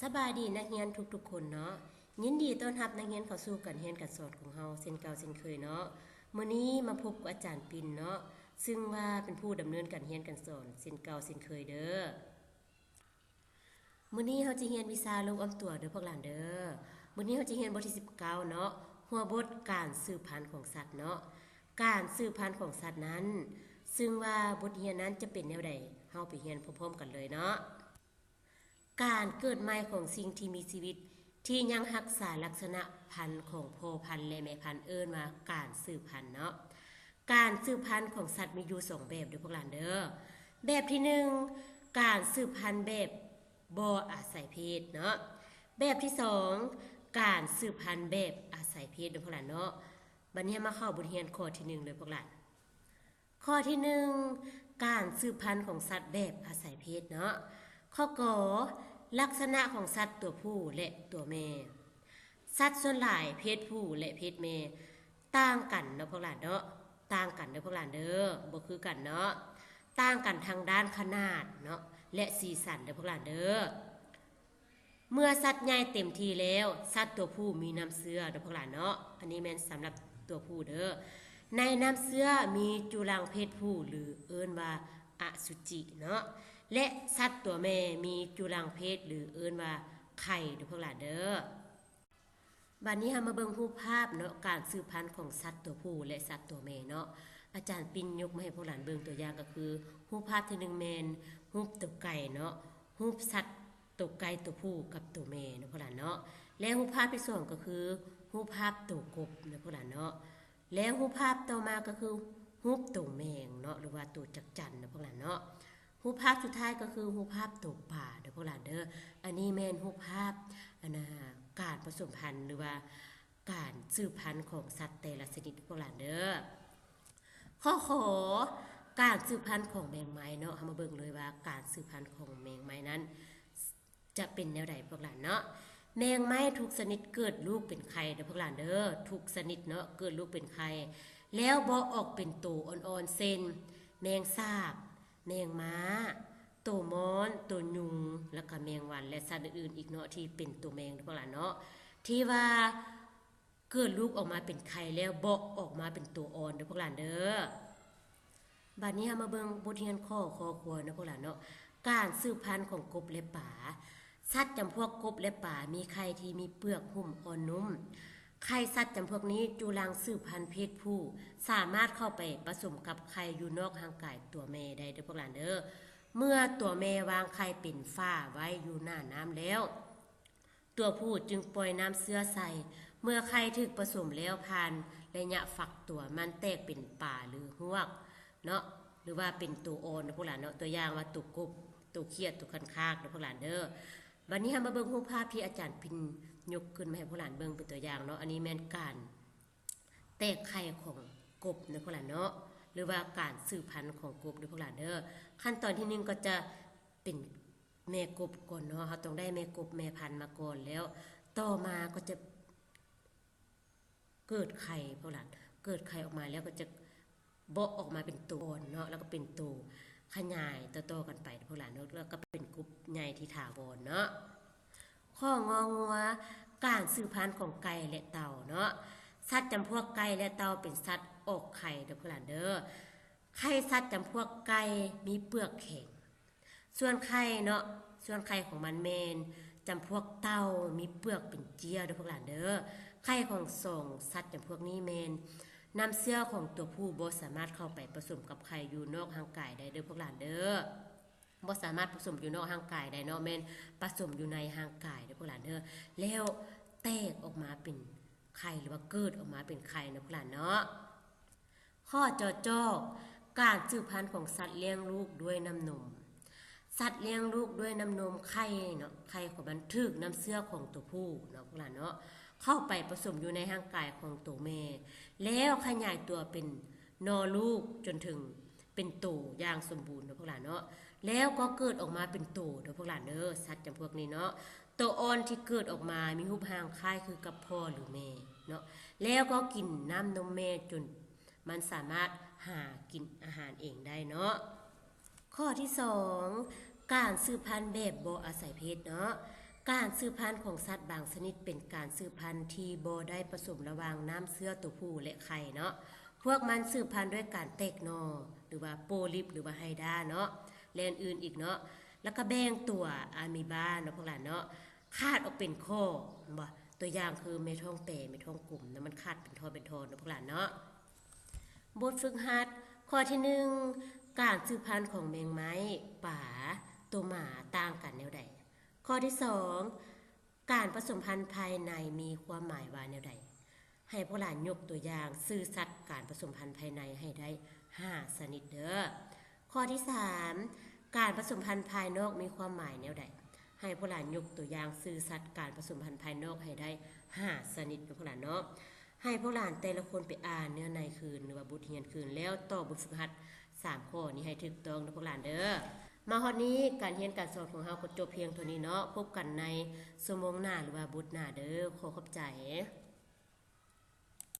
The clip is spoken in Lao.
ສະບາຍດີນັກຮຽນທຸກໆຄົນເນາະ, ຍິນດີຕ້ອນຮັບນັກຮຽນເຂົ້າສູ່ການຮຽນການສອນຂອງເຮົາເຊັ່ນເກົ່າເຊັ່ນເຄີຍເນາະ. ມື້ນີ້ມາພົບກັບອາຈານປິນເນາະ, ຊຶ່ງວ່າເປັນຜູ້ດຳເນີນການຮຽນການສອນເຊັ່ນເກົ່າເຊັ່ນເຄີຍເດີ້. ມື້ນີ້ເຮົາຈະຮຽນວິຊາໂລກອ້ອມຕົວເດີ້ພວກຫຼານເດີ້. ມື້ນີ້ເຮົາຈະຮຽນບົດທີສິບເກົ້າເນາະ, ຫົວບົດການສືບພັນຂອງສັດເນາະ. ການສືບພັນຂອງສັດນັ້ນ, ຊຶ່ງວ່າບົດຮຽນນັ້ນຈະເປັນແນວໃດ, ເຮົາໄປຮຽນພ້ອມໆກັນເລີຍເນາະ. ການເກີດໃໝ່ຂອງສິ່ງທີ່ມີຊີວິດທີ່ຍັງຮັກສາລັກສະນະພັນຂອງພໍ່ພັນ ແລະ ແມ່ພັນ ເອີ້ນວ່າການສືບພັນເນາະ. ການສືບພັນຂອງສັດມີຢູ່ສອງແບບເດີ້ພວກຫຼານເດີ້. ແບບທີໜຶ່ງ ການສືບພັນແບບບໍ່ອາໄສເພດເນາະ. ແບບທີສອງ ການສືບພັນແບບອາໄສເພດເດີ້ພວກຫຼານເນາະ. ບັດນີ້ເຮົາມາເຂົ້າບົດຮຽນຂໍ້ທີໜຶ່ງເລີຍພວກຫຼານ. ຂໍ້ທີໜຶ່ງ ການສືບພັນຂອງສັດແບບອາໄສເພດເນາະ. ຂໍ້ ກ ລັກສະນະຂອງສັດຕົວຜູ້ ແລະ ຕົວແມ່. ສັດສ່ວນຫຼາຍເພດຜູ້ ແລະ ເພດແມ່ຕ່າງກັນເນາະພວກຫຼານເນາະ, ຕ່າງກັນເດີ້ພວກຫຼານເດີ້, ບໍ່ຄືກັນເນາະ, ຕ່າງກັນທາງດ້ານຂະໜາດເນາະ ແລະ ສີສັນເດີ້ພວກຫຼານເດີ້. ເມື່ອສັດໃຫຍ່ເຕັມທີ່ແລ້ວ, ສັດຕົວຜູ້ມີນ້ຳເຊື້ອເດີ້ພວກຫຼານເນາະ. ອັນນີ້ແມ່ນສຳລັບຕົວຜູ້ເດີ້. ໃນນ້ຳເຊື້ອມີຈຸລັງເພດຜູ້ ຫຼື ເອີ້ນວ່າອະສຸຈິເນາະ ແລະ ສັດຕົວແມ່ມີຈຸລັງເພດ ຫຼື ເອີ້ນວ່າໄຂ່ເດີ້ພວກຫຼານເດີ້. ບັດນີ້ເຮົາມາເບິ່ງຮູບພາບເນາະ, ການສືບພັນຂອງສັດຕົວຜູ້ ແລະ ສັດຕົວແມ່ເນາະ. ອາຈານປິນຍົກມາໃຫ້ພວກຫຼານເບິ່ງຕົວຢ່າງ ກໍຄືຮູບພາບທີໜຶ່ງແມ່ນຮູບໂຕໄກ່ເນາະ, ຮູບສັດ ໂຕໄກ່ຕົວຜູ້ກັບຕົວແມ່ເນາະພວກຫຼານເນາະ. ແລະ ຮູບພາບທີສອງກໍຄືຮູບພາບໂຕກົບເນາະພວກຫຼານເນາະ. ແລະ ຮູບພາບຕໍ່ມາກໍຄືຮູບໂຕແມງເນາະ ຫຼືວ່າໂຕຈັກຈັ່ນເນາະພວກຫຼານເນາະ. ຮູບພາບສຸດທ້າຍກໍຄືຮູບພາບໂຕປາເດີ້ພວກຫຼານເດີ້. ອັນນີ້ແມ່ນຮູບພາບ ອັນນ່າ ການປະສົມພັນ ຫຼືວ່າການສືບພັນຂອງສັດແຕ່ລະຊະນິດເດີ້ພວກຫຼານເດີ້. ຂໍ້ ຂ ການສືບພັນຂອງແມງໄມ້ເນາະ. ເຮົາມາເບິ່ງເລີຍວ່າການສືບພັນຂອງແມງໄມ້ນັ້ນຈະເປັນແນວໃດພວກຫຼານເນາະ. ແມງໄມ້ທຸກຊະນິດເກີດລູກເປັນໄຂ່ເດີ້ພວກຫຼານເດີ້, ທຸກຊະນິດເນາະ ເກີດລູກເປັນໄຂ່ ແລ້ວເບາະອອກເປັນໂຕອ່ອນໆ ເຊັ່ນ ແມງສາບ, ແມງມ້າ, ໂຕມອນ, ໂຕຍຸງ, ແລ້ວກະແມງວັນ ແລະ ສັດອື່ນໆອີກເນາະ ທີ່ເປັນໂຕແມງເດີ້ພວກຫຼານເນາະ ທີ່ວ່າ ເກີດລູກອອກມາເປັນໄຂ່ແລ້ວເບາະອອກມາເປັນໂຕອ່ອນເດີ້ພວກຫຼານເດີ້. ບາດນີ້ເຮົາມາເບິ່ງບົດຮຽນຂໍ້ ຄ ຄວເນາະພວກຫຼານເນາະ. ການສືບພັນຂອງກົບ ແລະ ປາ. ສັດຈຳພວກກົບ ແລະ ປາ ມີໄຂ່ທີ່ມີເປືອກຫຸ້ມອ່ອນນຸ້ມ. ໄຂ່ສັດຈຳພວກນີ້ຈຸລັງສືບພັນເພດຜູ້ ສາມາດເຂົ້າໄປປະສົມກັບໄຂ່ຢູ່ນອກຮ່າງກາຍຕົວແມ່ໄດ້ເດີ້ພວກຫຼານເດີ້. ເມື່ອຕົວແມ່ວາງໄຂ່ເປັນຝາໄວ້ຢູ່ໜ້ານ້ຳແລ້ວ ຕົວຜູ້ຈຶ່ງປ່ອຍນ້ຳເຊື້ອໃສ່. ເມື່ອໄຂ່ຖືກປະສົມແລ້ວ ຜ່ານໄລຍະຟັກຕົວ ມັນແຕກເປັນປາ ຫຼື ຮວກເນາະ ຫຼືວ່າເປັນໂຕອ່ອນເນາະພວກຫຼານເນາະ. ຕົວຢ່າງວ່າໂຕກົບ, ໂຕຂຽດ, ໂຕຄັນຄາກເນາະພວກຫຼານເດີ້. ບາດນີ້ເຮົາມາເບິ່ງຮູບພາບທີ່ອາຈານພິນຍົກຂຶ້ນມາໃຫ້ພວກຫຼານເບິ່ງເປັນຕົວຢ່າງເນາະ. ອັນນີ້ແມ່ນການແຕກໄຂ່ຂອງກົບເນາະພວກຫຼານເນາະ ຫຼືວ່າການສືບພັນຂອງກົບເດີ້ພວກຫຼານເດີ້. ຂັ້ນຕອນທີໜຶ່ງກໍຈະເປັນ ແມ່ກົບກ່ອນເນາະ, ເຮົາຕ້ອງໄດ້ແມ່ກົບແມ່ພັນມາກ່ອນ ແລ້ວຕໍ່ມາກໍຈະເກີດໄຂ່ພວກຫຼານ, ເກີດໄຂ່ອອກມາແລ້ວກໍຈະເບາະອອກມາເປັນໂຕອ່ອນເນາະ, ແລ້ວກໍເປັນໂຕຂະຫຍາຍຕໍ່ໆກັນໄປພວກຫຼານເນາະ, ແລ້ວກໍເປັນກົບໃຫຍ່ທີ່ຖາວອນເນາະ. ຂໍ້ ງ ງົວ ການສືບພັນຂອງໄກ່ ແລະ ເຕົ່າເນາະ. ສັດຈຳພວກໄກ່ ແລະ ເຕົ່າເປັນສັດອອກໄຂ່ເດີ້ພວກຫຼານເດີ້. ໄຂ່ສັດຈຳພວກໄກ່ມີເປືອກແຂງ. ສ່ວນໄຂ່ເນາະ, ສ່ວນໄຂ່ຂອງມັນແມ່ນຈຳພວກເຕົ່າ ມີເປືອກເປັນເຈ້ຍເດີ້ພວກຫຼານເດີ້. ໄຂ່ຂອງສອງສັດຈຳພວກນີ້ແມ່ນນ້ຳເຊື້ອຂອງຕົວຜູ້ບໍ່ສາມາດເຂົ້າໄປປະສົມກັບໄຂ່ຢູ່ນອກຮ່າງກາຍໄດ້ເດີ້ພວກຫຼານເດີ້. ບໍ່ສາມາດປະສົມຢູ່ນອກຮ່າງກາຍໄດ້ເນາະ, ແມ່ນປະສົມຢູ່ໃນຮ່າງກາຍເດີ້ພວກຫຼານເດີ້. ແລ້ວແຕກອອກມາເປັນໄຂ່ ຫຼືວ່າເກີດອອກມາເປັນໄຂ່ເນາະພວກຫຼານເນາະ. ຂໍ້ ຈ ຈ ການສືບພັນຂອງສັດລ້ຽງລູກດ້ວຍນ້ຳນົມ. ສັດລ້ຽງລູກດ້ວຍນ້ຳນົມ, ໄຂ່ເນາະ, ໄຂ່ຂອງມັນຖືກນ້ຳເຊື້ອຂອງຕົວຜູ້ເນາະພວກຫຼານເນາະ ເຂົ້າໄປປະສົມຢູ່ໃນຮ່າງກາຍຂອງໂຕແມ່ ແລ້ວຂະຫຍາຍຕົວເປັນໜໍ່ລູກຈົນເຖິງເປັນໂຕຢ່າງສົມບູນເນາະພວກຫຼານເນາະ. ແລ້ວກໍເກີດອອກມາເປັນໂຕເດີ້ພວກຫຼານເດີ້, ສັດຈຳພວກນີ້ເນາະ. ໂຕອ່ອນທີ່ເກີດອອກມາມີຮູບຮ່າງຄ້າຍຄືກັບພໍ່ ຫຼື ແມ່ເນາະ, ແລ້ວກໍກິນນ້ຳນົມແມ່ຈົນ ມັນສາມາດຫາກິນອາຫານເອງໄດ້ເນາະ. ຂໍ້ທີສອງ ການສືບພັນແບບບໍ່ອາໄສເພດເນາະ. ການສືບພັນຂອງສັດບາງຊະນິດເປັນການສືບພັນທີ່ບໍ່ໄດ້ປະສົມລະຫວ່າງນ້ຳເຊື້ອໂຕຜູ້ ແລະ ໄຂ່ເນາະ. ພວກມັນສືບພັນດ້ວຍການແຕກໜໍ່ ຫຼືວ່າໂປລິບ ຫຼືວ່າໄຮດາເນາະ ແລະ ອື່ນໆອີກເນາະ. ແລ້ວກໍແບ່ງຕົວອາມີບາເນາະພວກຫຼານເນາະ ຂາດອອກເປັນຂໍ້ ເຫັນບໍ່? ຕົວຢ່າງຄືແມ່ທ້ອງແປ ແມ່ທ້ອງກົມນະ ມັນຂາດເປັນທໍ່ເປັນທ່ອນເນາະພວກຫຼານເນາະ. ບົດຝຶກຫັດ ຂໍ້ທີໜຶ່ງ ການສືບພັນຂອງແມງໄມ້, ປາ, ໂຕໝາຕ່າງກັນແນວໃດ? ຂໍ້ທີສອງ ການປະສົມພັນພາຍໃນມີຄວາມໝາຍວ່າແນວໃດ? ໃຫ້ພວກຫຼານຍົກຕົວຢ່າງຊື່ສັດການປະສົມພັນພາຍໃນໃຫ້ໄດ້ຫ້າຊະນິດເດີ້. ຂໍ້ທີສາມ ການປະສົມພັນພາຍນອກມີຄວາມໝາຍແນວໃດ? ໃຫ້ພວກຫຼານຍົກຕົວຢ່າງຊື່ສັດການປະສົມພັນພາຍນອກໃຫ້ໄດ້ຫ້າຊະນິດເນາະພວກຫຼານເນາະ. ໃຫ້ພວກຫຼານແຕ່ລະຄົນໄປອ່ານເນື້ອໃນຄືນ ຫຼືວ່າບົດຮຽນຄືນ ແລ້ວຕອບບົດຝຶກຫັດສາມຂໍ້ນີ້ໃຫ້ຖືກຕ້ອງເດີ້ພວກຫຼານເດີ້. ມາຮອດນີ້ ການຮຽນການສອນຂອງເຮົາກໍຈົບພຽງເທົ່ານີ້ເນາະ. ພົບກັນໃນຊົ່ວໂມງໜ້າ ຫຼືວ່າບົດໜ້າເດີ້. ຂໍຂອບໃຈ.